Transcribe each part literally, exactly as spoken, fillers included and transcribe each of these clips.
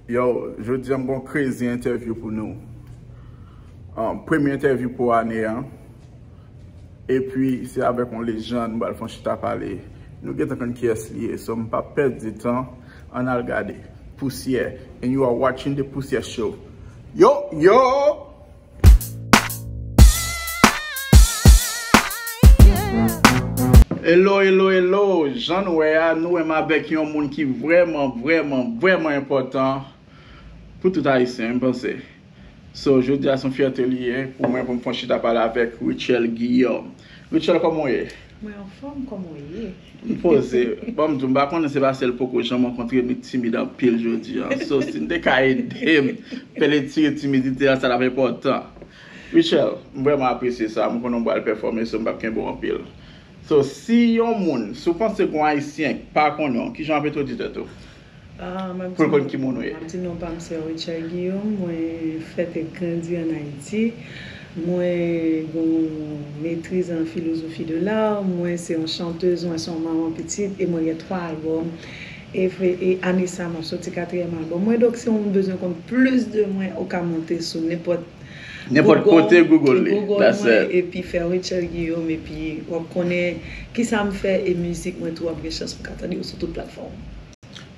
Yo, jodi a m gon crazy entèvyou pou nou. Ah, premye entèvyou pou ane an. Epi, se avèk yon lejann, m pral fè yon chita pale. Nou gentan konn kiyès li ye, so m p ap pèdi tan, ann al gade. Pousyè, and you are watching the Pousyè Show. Yo, yo! Hello, hello, hello! Jan nou wè a, nou wè m avèk yon moun ki vrèman, vrèman, vrèman enpòtan pou tout Ayisyen, m panse. So, jodi a se yon fyète li ye pou mwen pou m fè yon chita pale avèk Rutshelle Guillaume. Rutshelle, kòman w ye? Mwen anfòm, kòman w ye? M poze. Bon, m di w, m pa konnen se paske l poko janm rankontre m, li timid anpil jodi a. So, si n te ka ede m fè l retire timidite a, sa t ap enpòtan. Rutshelle, m vrèman apresye sa. M konnen w pral pèfòme, so m p ap kenbe w anpil. So, si yon moun, si w panse gon Ayisyen k pa konnen w, kijan w ap entwodui tèt ou? Ah, m ap Pou l di konn ki moun w ye. M ap di non pa m se Rutshelle Guillaume, mwen fèt e grandi ann Ayiti. Mwen gon metriz an filozofi de l'art, mwen se yon chantez, mwen se yon manman pitit, e mwen gen twa albòm. E, e ane sa, m ap soti katriyèm albòm mwen. Donk, si yon moun bezwen konn plis de mwen, ou ka monte sou nenpòt Nenpòt kote, Google li. Google That's mwen, it. Epi fè Rutshelle Guillaume, epi w ap konnen kisa m fè, e mizik mwen tou, w ap gen chans pou w ka tande yo sou tout platfòm.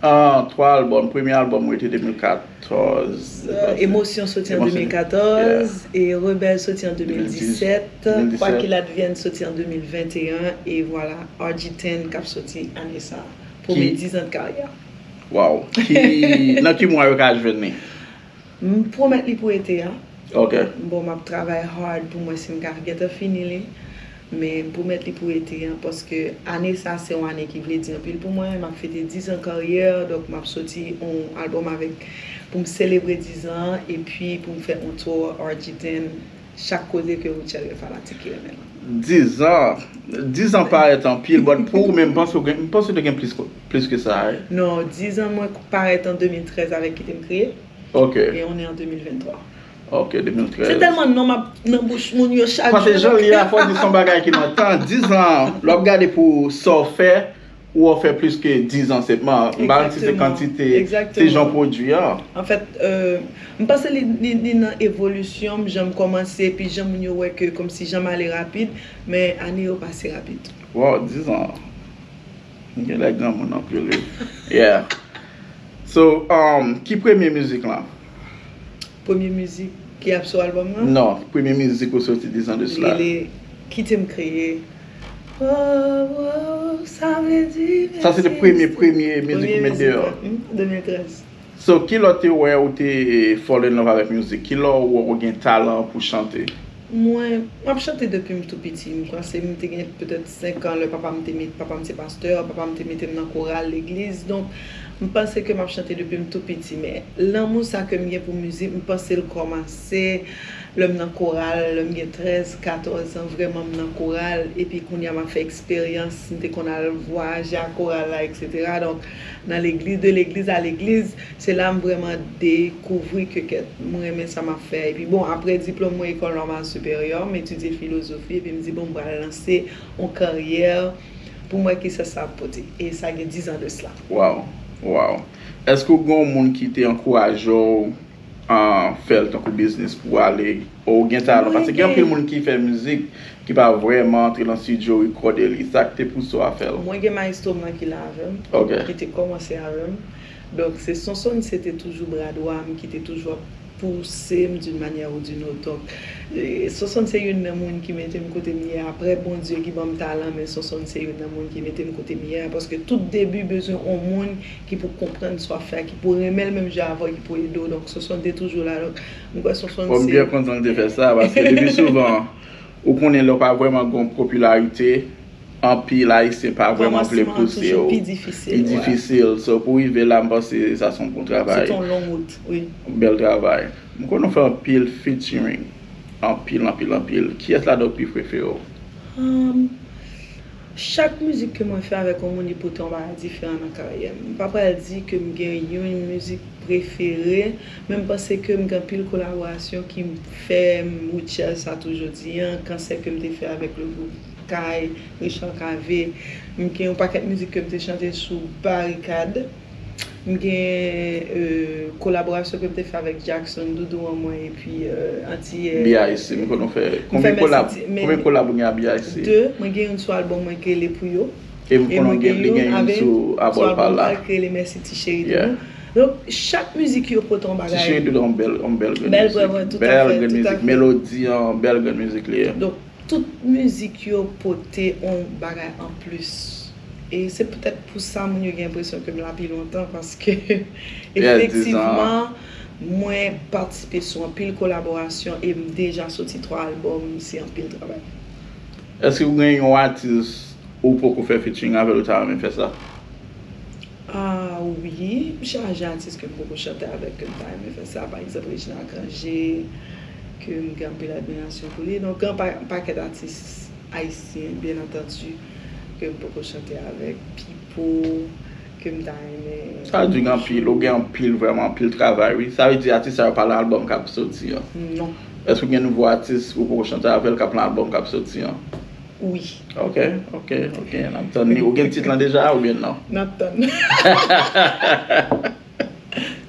Ah, twa albòm. Premye albòm ou te de mil katòz. Euh, Emosyon soti an Emosyon. de mil katòz, Yeah. e Rebelle soti an de mil disèt, de mil disèt. Quoi qu'il advienne soti an de mil venteyen, e vwala, R G ten k ap soti ane sa. Premye Ki- diz an de karyè. Wow. Ki, nan ki mwa yo ka jwenn li? M pwomèt li pou ete a. Ok. Bon, m ap travay hard pou mwen si m ka gentan fini li. Men m pwomèt li pou ete a, paske ane sa se yon ane ki vle di anpil pou mwen. M ap fete diz an karyè, donk m ap soti yon albòm avèk, pou m selebre diz an, epi pou m fè yon tour R G ten chak kote ke Rutshelle gen fanatik ki renmen l. Diz an, diz an parèt anpil, but pou ou menm, m panse w gen, m panse w te gen plis, plis ke sa, wi. Non, diz an mwen parèt an de mil trèz avèk Kite m Kriye. Ok. E on est en de mil venntwa. Ok, de mil trèz. Se tèlman non m ap nan bouch moun yo chak jou. Paske jan l ye a, fò w di se yon bagay ki lontan. Diz an, lè w ap gade pou sa w fè, ou w fè plis ke diz an, se, m pa, m pa konn si se Exactement. kantite, Exactement. se jan pwodui a. Anfèt, euh, m panse li, li, li nan evolisyon m, jan m kòmanse, epi jan moun yo wè ke kòmsi jan m ale rapid, men ane yo pase rapid. Wow, diz an. M gen lè granmoun anpil, wi. Yeah. So, um, ki premye mizik lan? Premye mizik ki ap sou albòm nan? Non, premye mizik ou soti diz an de sila. Li rele Kite m Kriye. Oh, oh, sa vle di Sa se te mèsi. premye, premye mizik Premye ou met mizik deyò. mwen, hmm, de mil trèz. So, ki lè w te wè ou te fall in love avèk mizik? Ki lè w wè ou gen talan pou chante? Mwen, m ap chante depi m tou piti. M panse m te gen petèt senk an lè papa m te met, papa m se pastè, papa m te mete m nan koral legliz. Donk, m panse ke m ap chante depi m tou piti. Men lanmou sa ke m gen pou mizik, m panse l kòmanse lè m nan koral, lè m gen trèz, katòz an, vrèman m nan koral. Epi kounye a m ap fè eksperyans, m te konn al vwayaje ak koral la, etsetera. Donk, nan legliz, de legliz a legliz, se la m vrèman dekouvri ke kèt, m renmen sa m ap fè. Epi bon, apre diplòm mwen ekòl nòmal siperyè, m etidye filozofi, epi m di, bon, m pral lanse yon karyè pou m wè kisa sa ap pote. E sa gen diz an de sila. Wow, wow. Èske w gen yon moun ki te ankouraje w, ah, fè l tankou biznis pou w ale, ou gen talan? Mwen Paske gen gen anpil moun ki fè mizik, ki pa vrèman antre nan estidyo, rekòde li. Sa k te pouse w a fè l? Mwen gen maestro m nan ki la avè m, Ok. ki te kòmanse avè m. Donk, se Sonson, se te toujou bra dwa m, ki te toujou ap pouse m d'une manière ou d'une autre. Donk, e, Sonson se youn nan moun ki mete m kote m ye. Apre Bondye ki ban m talan, men Sonson se youn nan moun ki mete m kote m ye a. Paske tout debi bezwen yon moun ki pou konprann sa w ap fè a, ki pou renmen l menm jan avè w, ki pou ede w. Donk, Sonson te toujou la. Donk, m kwè Sonson Bon, m se byen kontan l te fè sa, paske le pi souvan, ou konnen lè w pa vrèman gen yon popilarite, anpil Ayisyen pa vrèman vle Kòmansman an pouse toujou w. pi difisil, Li wè. difisil. So, pou w rive la, m panse sa se yon bon Se travay. yon long wout, wi. Bèl travay. M konnen w fè anpil featuring. Anpil, anpil, anpil. Kiyès ladan w ki prefere w? Um, chak mizik ke mwen fè avèk yon moun, li pote yon bagay diferan nan karyè m. M pa pral di ke m gen yon mizik prefere, men m panse ke m gen anpil kolaborasyon ki fè m Rutshelle sa tou jodi a, konsè ke m te fè avèk le gwoup Kay, Richard Cavé. M gen yon pakèt mizik ke m te chante sou Barikad. M gen, euh, Kolaborasyon ke m te fè avèk Jackson, Doudou an mwen, epi euh, Antiyè. B I C, m konnen w fè. M fè Konbyen kolab, Mèsi Ti- men- konbyen kolab ou gen a B I C? De, mwen gen youn sou albòm mwen ki rele Pou Yo. E m E konnen mwen w gen, gen li gen youn youn avèk sou sou albòm albòm pa la. Ki rele Mèsi Ti Cheri Yeah. Doudou. Donk, chak mizik yo pote yon Ti bagay. Cheri Doudou an bèl, an bèl grenn Bèl, mizik. Vwè, vwè, tout Bèl afè, grenn tout mizik. Afè. Melodi an, bèl grenn mizik li ye. Donk, tout mizik yo pote yon bagay anplis. E se petèt pou sa moun yo gen enpresyon ke m la pi lontan, paske Yeah, efektivman, mwen patisipe sou anpil kolaborasyon e m deja soti twa albòm, se anpil travay. Èske ou gen yon atis ou poko fè featuring avè l, ou ta renmen fè sa? Ah wi, m chaje atis ke m poko chante avèk ke m ta renmen fè sa. Pa egzanp, Reginald Cangé, ke m gen anpil admirasyon pou li. Donk, gen pa- pakèt atis ayisyen, byen antandi, ke m poko chante avèk. Pipo, ke m ta renmen. Sa di gen anpil, ou gen anpil, vrèman anpil travay, wi. Sa vle di atis sa yo pa lan albòm k ap soti an? Non. Èske ou gen nouvo atis ou poko chante avè l k ap lan albòm k ap soti an? Wi. Ok, ok, ok. N ap tann li. Ou gen tit lan deja oubyen non? N ap tann.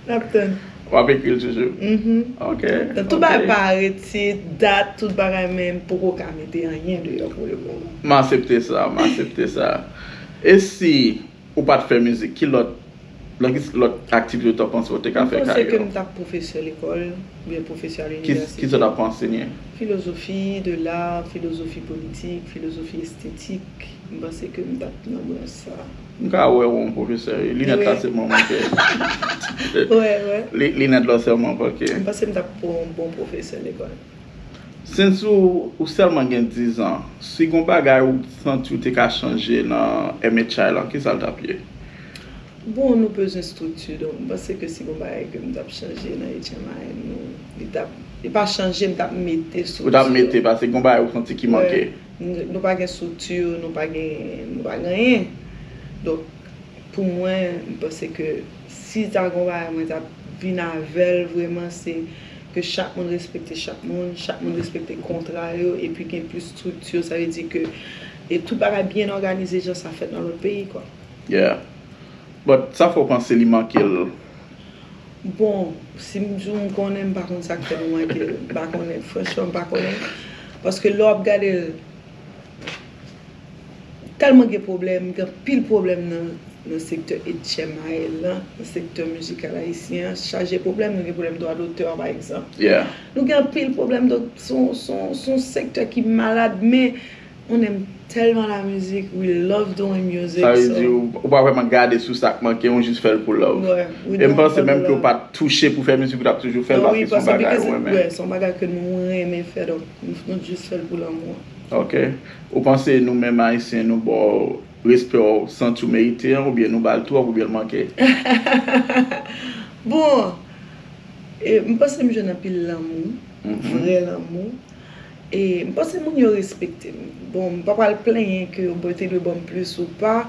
N ap tann. W ap ekri l toujou? Mhm. Ok. Nan tout bagay parèt, tit, dat, tout bagay, men m poko ka mete anyen deyò pou le moman. M aksepte sa, m aksepte sa. E si ou pa t fè mizik, ki lòt, nan ki lòt aktivite ou ta panse ou te ka fè kari ou? M panse ke m t ap pwofesè lekòl, oubyen pwofesè a Ki, ki sa w t ap ansenye? Filozofi de lar, filozofi politik, filozofi estetik. M panse ke m t ap nan branch sa. M ka wè w yon pwofesè, wi. Linèt la sèlman manke. Wè, wè. Li- Linèt la sèlman manke. M panse m t ap pou yon bon pwofesè lekòl. Since ou, ou sèlman gen diz an, si gon bagay ou santi ou te ka chanje nan M H I lan, ki sa l t ap ye? Bon, nou bezwen estrikti, donk m panse ke si gon bagay ke m t ap chanje nan H M I, nou, li t ap, li pa chanje, m t ap mete estrikti. Ou t ap mete, paske gon bagay ou santi ki manke. N- Nou pa gen estrikti, nou pa gen, nou pa gen anyen. Donk, pou mwen, m panse ke si ta gon bagay mwen t ap vin avè l vrèman, se ke chak moun respekte chak moun, chak moun respekte kontra yo, epi gen plis estrikti, sa vle di ke e tout bagay byen òganize jan sa fèt nan lòt peyi, kwa. Yeah. But sa fè w panse li manke l? Bon, si m di w m konnen, m pa konn sa k fè nou manke l. M pa konnen, franchman, m pa konnen. Paske lè w ap gade l, tèlman gen pwoblèm, gen anpil pwoblèm nan, nan sektè H M I lan, nan sektè mizikal ayisyen an, chaje pwoblèm. Nou gen pwoblèm dwa dotè, pa egzanp. Yeah. Nou gen anpil pwoblèm, donk, se yon, se yon, se yon sektè ki malad, men on aime tellement la musique, we love doing music. Sa vle di, ou, ou pa vrèman gade sou sa k manke, ou jis fè l pou love. E m panse menm ke ou pa t touche pou fè mizik, ou t ap toujou fè l paske se yon bagay ou renmen. Wi, se yon bagay ke nou renmen fè, donk nou, nou jis fè l pou lanmou. Ok. Ou panse nou menm Ayisyen, nou ba w respè w santi w merite an, oubyen nou ba l twòp, oubyen l manke? Bon, e, m panse m jwenn anpil lanmou, vrè lanmou. E m panse moun yo respekte m. Bon, m pa pral plenyen ke yo te dwe ban m plis ou pa,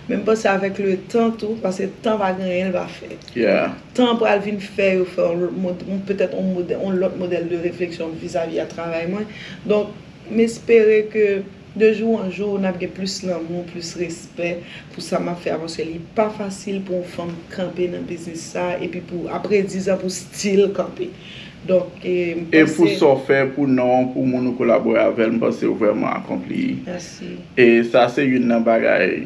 men m panse avèk le tan tou, paske tan pa gen anyen l pa fè. Yeah. Tan pral vin fè yo fè yon lòt mod-, yon, petèt yon modè-, yon lòt modèl de refleksyon vizavi a travay mwen. Donk, m espere ke de jou an jou, n ap gen plis lanmou, plis respè pou sa m ap fè a, paske li pa fasil pou yon fanm kanpe nan biznis sa, epi pou, apre diz an, pou still kanpe. Donk, e, m panse. E pou sa w fè, pou non w, pou moun ou kolabore avè l, m panse ou vrèman akonpli. Mèsi. E sa se youn nan bagay,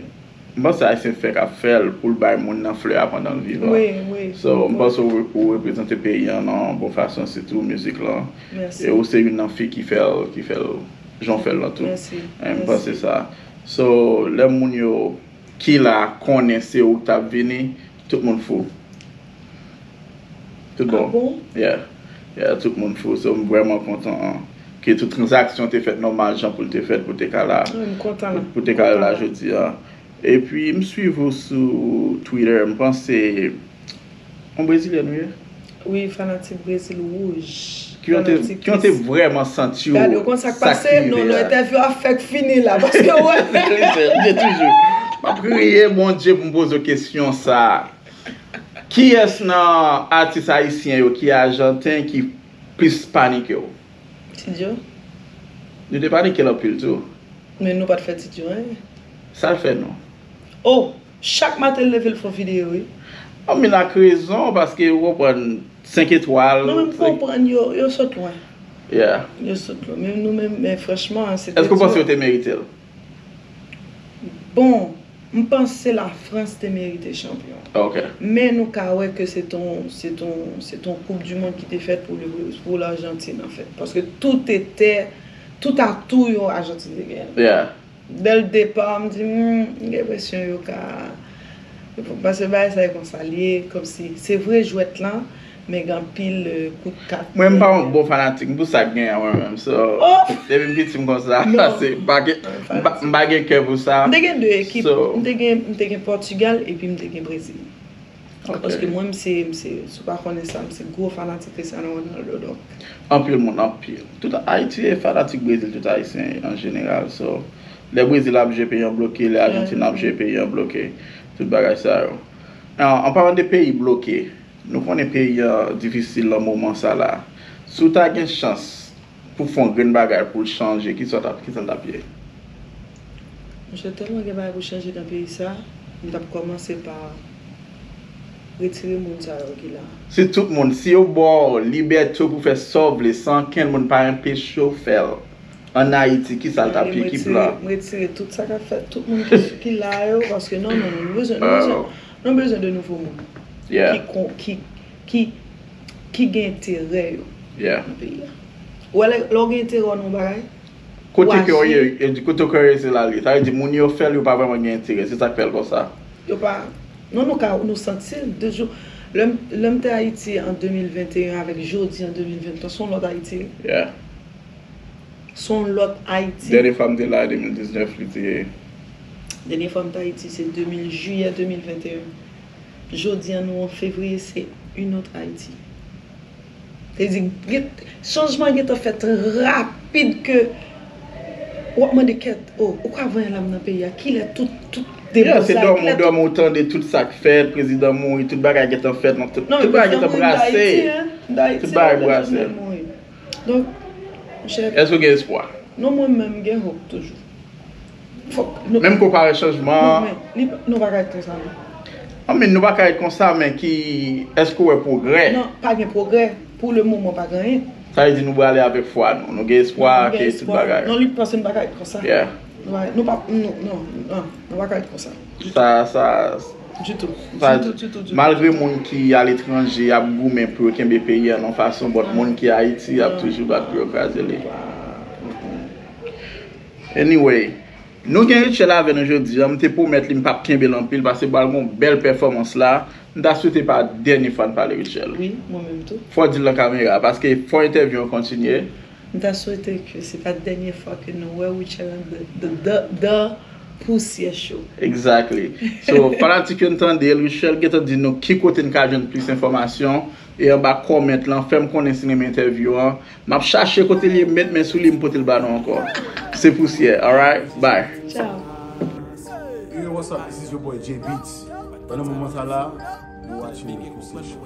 m panse Ayisyen fèk ap fè l pou l bay moun nan flè a pandan l vivan. Wi, wi. So, m panse ou, ou reprezante peyi an nan yon bon fason, sitou mizik lan. Mèsi. E ou se youn nan fi ki fè l, ki fè l, jan w fè l lan tou. Mèsi. E m panse sa. So, lè moun yo ki la konnen se ou k t ap vini, tout moun fou. Tout bon. Ah bon? Yeah. Yeah, tout moun fou. So, m vrèman kontan ke tout tranzaksyon te fèt nòmal jan pou l te fèt, pou te ka la. Wi, m kontan. Pou te ka la jodi a. Epi, m swiv ou sou Twitter, m panse, yon brezilyèn ou ye? Wi, fanatik Brezil wouj. Ki yon te, ki yon te vrèman santi w. Gade, ou konn sa k pase? Non, non, entèvyou a fèk fini la, paske wè. Listen, m te toujou, m ap priye Bondye pou m poze w kesyon sa a. Kiyès nan atis ayisyen yo ki ajanten ki plis panike w? Ti Djo. Nou te panike l anpil tou. Men nou pa t fè Ti Djo anyen. Sa l fè nou? Oh! Chak maten l leve, l fè yon videyo, wi. An, men ak rezon, paske ou konprann, senk etwal. Nou menm konprann yo, yo sot lwen. Yeah. Yo sot lwen. Men nou menm, men franchman, se te. Èske w panse yo te merite l? Bon, m panse Lafrans te merite chanpyon. Ok. Men nou ka wè ke se ton, se ton, se ton koup di mond ki te fèt pou le, pou Lajantin, anfèt. Paske tout te, tout atou yo Ajantin te genyen. Yeah. Dès le départ, m di, hmm, m gen enpresyon yo ka. Paske bagay sa e konsa l ye, kòmsi, se vre jwèt lan, men gen anpil euh, kout kat. Mwen, m pa yon bon fanatik, m pou sa k genyen mwen menm. So, Oh! Depi m piti, m konsa. Non. Se pa gen, m pa, m pa gen kè pou sa. M te gen de ekip. So, M te gen, m te gen Pòtigal epi m te gen Brezil. Ok. Paske mwen, m se, m se, si w pa konnen sa, m se gwo fanatik Cristiano Ronaldo, donk. Anpil moun, anpil. Tout Ayiti e fanatik Brezil, tout Ayisyen an jeneral. So, lè Brezil ap jwe, peyi an bloke, lè Ajantin ap jwe, peyi an bloke. Tout bagay sa yo. An, an palan de peyi bloke, nou konnen peyi an difisil nan moman sa la. Si w ta gen chans pou fè yon grenn bagay pou l chanje, kisa w t ap, kisa l t ap ye? Monchè, tèlman gen bagay pou chanje nan peyi sa, m t ap kòmanse pa retire moun sa yo ki la. Si tout moun, si yo ba w libète w pou fè sa w vle, san ankenn moun pa anpeche w fè l, ann Ayiti, kisa l t ap ye, ki plan? M retire tout sa k ap fèt, tout moun ki, ki la yo, paske non, non, non, nou bezwen, nou bezwen, nou bezwen de nouvo moun Yeah. ki, kon- ki, ki, ki gen enterè yo Yeah. nan peyi a. Ou wè, lè lè w gen enterè w nan yon bagay, Kote ke w ye, aji. E di kote ke w ye, se la l ye. Sa vle di moun yo fè l, yo pa vrèman gen enterè. Se sa k fè l konsa. Yo pa. Non, nou ka, nou santi l de jou. Lè m lè m te Ayiti an de mil venteyen avèk jodi an de mil venntwa, se yon lòt Ayiti. Yeah. Se yon lòt Ayiti. Dènye fwa m te la, de mil diznèf, li te. Dènye fwa m te Ayiti, se de mil, jiyè de mil venteyen. Jodi an, nou an fevriye, se yon lòt Ayiti. Se di, gen- chanjman gentan fèt rapid ke w ap mande kèt, oh, ou ka vanyan lam nan peyi a, kilè tout, tout Yeah, se debozay, dòmi, kilè tout. Dòmi, ou tande tout sa k fèt, prezidan mouri, tout bagay gentan fèt, nan tout, Non, tout men bagay prezidan gentan mouri, m t Ayiti, brase. Hein? M t Ayiti, Tout bagay prezidan brase. mouri. Donk, monchè, Èske w gen espwa? Non, mwen menm, m gen hope toujou. Fòk nou. Menm ke w pa wè chanjman. Non, men, li, nou pa ka ret konsa, non. An, men nou pa ka ret konsa, men ki, èske w wè pwogrè? Non, pa gen pwogrè. Pou le moman, pa gen anyen. Sa vle di nou prale avèk fwa nou. Nou gen espwa Nou gen ke tout espwa. Bagay. Non, li panse nou pa ka ret konsa. Yeah. Nou pa, nou pa, nou, non, non, nou pa ka ret konsa. Sa, sa, Ditou. sa, Ditou, ditou, ditou. Malgre moun ki aletranje ap goumen pou yo kenbe peyi an nan fason, but Ah. Moun ki Ayiti ap Ah. Toujou bat pou yo kraze li. Anyway, nou gen Rutshelle avè nou jodi an. M te pwomèt li m p ap kenbe l anpil paske pral gon bèl pèfòmans la. M ta swete pa dènye fwa n pale Rutshelle. Wi, mwen menm tou. Fò w di l nan kamera paske fò entèvyou an kontinye. M ta swete ke se pa dènye fwa ke nou wè Rutshelle nan the, the, the, the Pousyè Show. Exactly. So, fanatik yo n tande l, Rutshelle gentan di nou ki kote n ka jwenn plis enfòmasyon. E anba comment lan, fè m konnen si n renmen entèvyou an. M ap chache kote l ye, m met men sou li, m pote l ba nou ankò. Se Pousyè, alright? Bye. Ciao. Yo, what's up? This is your boy Jay Beats. Nan moman sa la, you watching Pousyè Show.